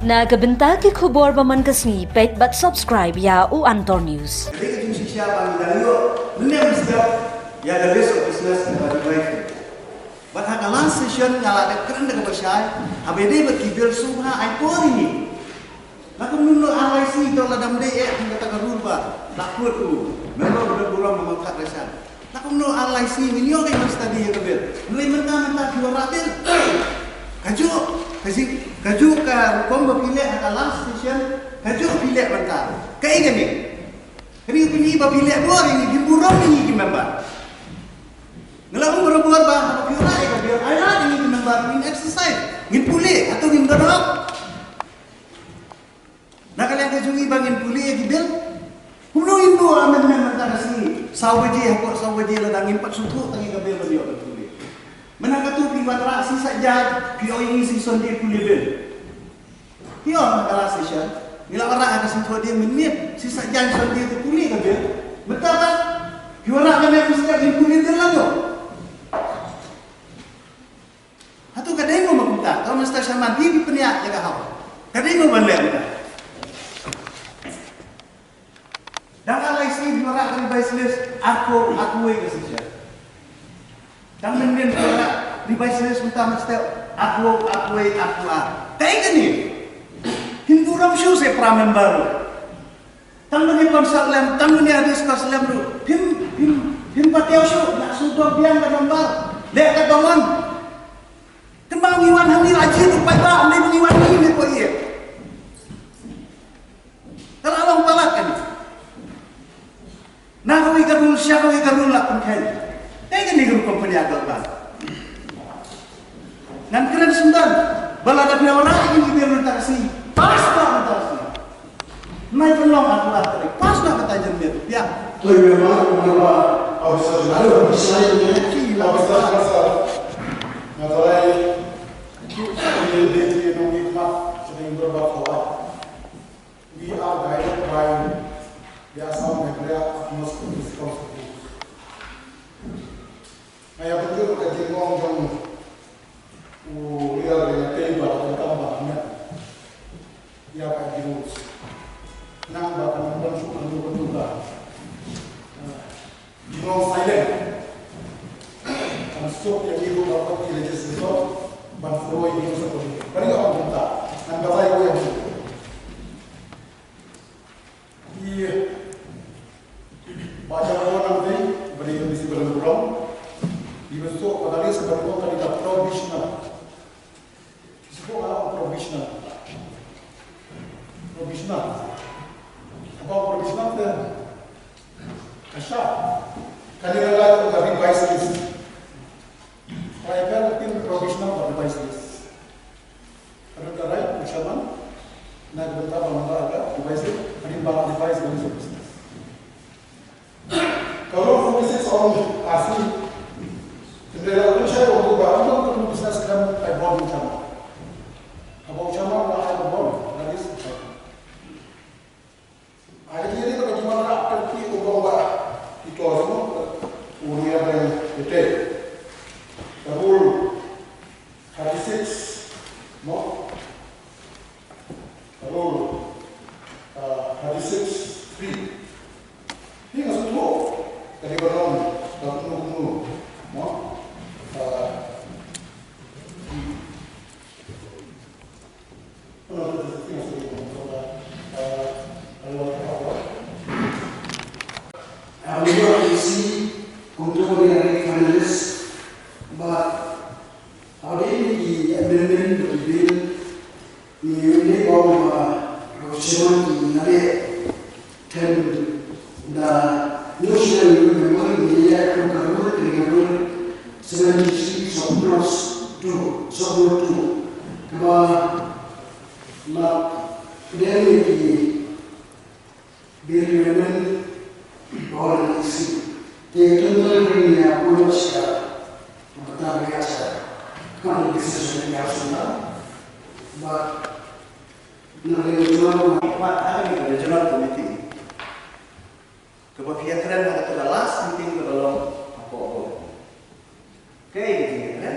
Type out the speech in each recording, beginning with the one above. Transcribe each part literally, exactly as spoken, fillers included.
Na ka bynta ki khubor ba man ka sngi, peit bad subscribe ïa u Antor News. Ka dei ka jingshisha ba ngi dang ïoh mynne mynstep ïa ka list of business kaba ngi bai. Bad ha ka last session nga la dep kren da kaba shai, haba ïadei bad ki bill sngewbha ai por ïa ngi. La kumno ar lai sngi to lada ym dei eh kum kata ka rule ba la kut u member u dang burom namar khat rashan. La kumno ar lai sngi ngin ïoh ka ban study ïa ka bill. Hynrei mynta mynta phi wanrah bill. Kajuh ka jing kajuh ka rukom ba phi leh ha ka last session, kajuh phi leh mynta. Kaei kane? Kane ka pynpaw ba phi leh bor ïa ngi, phi burom ïa ngi ki member. Nga la ong barabor ba haba phi wanrah ïa ka bill, ai lad ïa ngi ki member ngin exercise, ngin pule, hato ngim don hok? Na ka liang ka jong ngi ba ngin pule ïa ki bill. Kumno ngin buh amendment mynta ka sngi? Saw baje, hapoh saw baje lada ngim pat sngewthuh tang ïa ka bill ban ïoh ban pule. Mynta katto phi wanrah shi saitjaiñ, phi ong ïa ngi shi Sunday pule bill. Phi ong ha ka last session, ngi la wanrah ha ka Sngi Thohdieng mynmiet, shi saitjaiñ Sunday to pule ka bill. Mynta pat phi wanrah mynne mynstep ngin pule bill lang ïoh. Hato ka dei mo ba kumta? Ka Mister Sharma, phi pynïaid ïa ka House. Ka dei mo ban leh kumta? Dang ar lai sngi phi wanrah ka revised list, arphew arphew wei ka session. Dang mynnin phi wanrah revised list mynta mynstep, arphew arphew wei arphew ar. Kaei kane? Phin burom shuh sa para member. Tang ban ïa consult lem, tang ban ïa discuss lem ruh. Phim, phim, phim pat ïoh shuh, la shu dok biang ka number. Leh ka dong wan. Kynmaw ngi wan hangne la jied u paidbah, ym dei ba ngi wan hangne ko ïa. Ka la long palat kane. Na kawei ka rule sha kawei ka rule la pynkheiñ. Kaei kane ka rukom pynïaid ba. Ngan kren sngewdon ba lada phi wanrah ïa kine ki bill mynta ka sngi, pass noh mynta ka sngi. Nai pynlong atu atu pass noh kata jingmut. Ïa. Kloi member, member, officer, officer, officer. Nga tharai ki nongmihkhmat, ki nongmihkhmat. We are guided by the Assam Meghalaya Autonomous Council rules. Nga ïa pynjur ka jingong jong u leader jong ka tei ba ka kam ba met ïa ka rules. Nang ba kan ban shu kan ban shu ba. Jingong silent. Kan suk ïa ngi ruh ba kot ki legislator ban follow ïa ngi sa ko. Kan ïa ong kumta. Nang ba ïa ong. Ïa. Ba jam ko nang dei, ba dei misi ba leng burom. Ïa ba suk ba dei sa ba ko ka dei ka provisional. Suk ba provisional. Provisional. Ba provisional te. Ka sha. Ka dei la ka revised list. Ka ïa ka pin provisional ba revised list. Ka don ka right u chairman na ka bynta ba nang ka revise, hadien ba revise ka list of business. Ka rule forty-six ong, ah, si. Hynrei la pynshai ong ba ong ka business kan ai bor u chairman. Haba u chairman la ai bor, that is u chairman. Ai, ki dei ba ki wanrah ka ki u bang ba ki to semua u ria dan ite. Ka rule thirty-six, mo? Ka rule, uh, thirty-six three. Hi nga sngewthuh ka dei ba long ka kumno kumno, mo? Uh, Ïa, ïa, ïa, ïa, kumto ne, ïa, finalist, ba, ade ne ki amendment, ki bill, ne, ne, ba, ba, ba, ba, Tem da National Union Member ni ya kan karur ni karur seventy three sub clause two, sub clause two. Kaba la deni ki bill amendment or isi. Te kan ni ya pun sia bata ya sia. Kan ni session ya sunda. But Na ka regional, pat ha ka regional committee. Kaba phi ïakren ha kata ka last meeting kaba long hapoh ko. Kaei ka jingkren?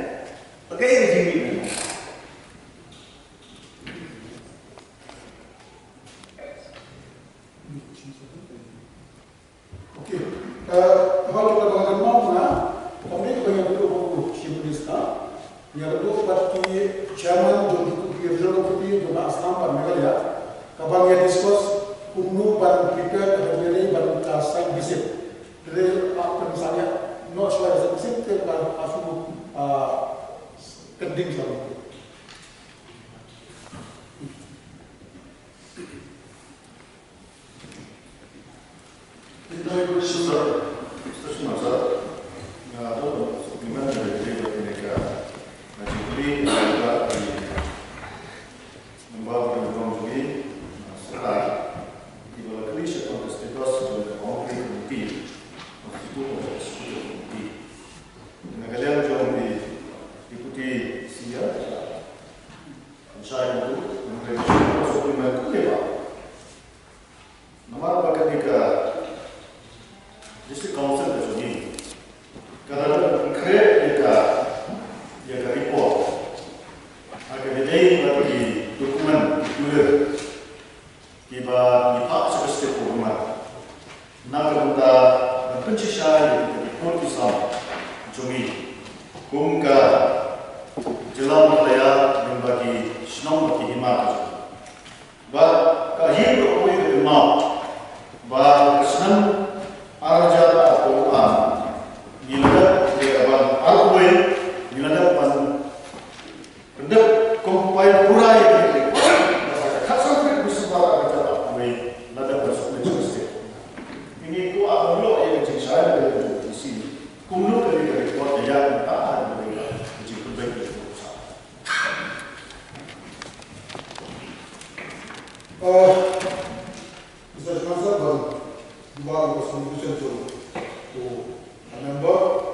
Kaei ka jingmih? Okay. Eh, haba kita ba ngan map na, kaba ïa kaba ïa kaba Chief Minister, ïa kaba bad ki chairman jong ki committee, regional committee jong ka Assam bad Meghalaya, kaba ïa discuss kumno ban prepare ka jingïaleh bad ka site visit. Hynrei, ah, pynsan ïa, not sure site visit, te ka, ah, shu, ah, pending sa. Sir, Mister Sumar, sir, nga don supplement na dei ba kane ka, na jingkylli na ka member ka jong ngi, na Sir, kiba la kylli shaphang ka status jong ka boundary committee, constitute of executive committee. Na ka liang jong i Deputy C M, shai ntu, nang rei supplement kane ba. Namar ba kane ka District Council ka jong ngi ka la dang create ïa ka, ïa ka report ha ka dei ba ki document ki kular kiba ngi phah sha ka state government na ka bynta ban pynshisha ïa ki report ki sam jong ngi kum ka jylla Meghalaya lyngba ki shnong bad ki hima ka jong ngi. Ba ka hi ruh kawei ka kynmaw ba ka snem ar hajar arphew ar ngi la dep ïa ka ban arphew wei ngi la dep ban pyndep compile pura ïa ka report. Ba sa ka khatsan tarik December ar hajar arphew wei la dep ban submit sha ka state. Ngi kwah ban ïoh ïa ka jingshai na ka jong ka D C kumno ka dei ka report ka ïa ka ta ha ka dei ka jingpynbeit ka jong ka. Uh, Mister Chairman, sir, ban jubab ïa ka suggestion jong u member.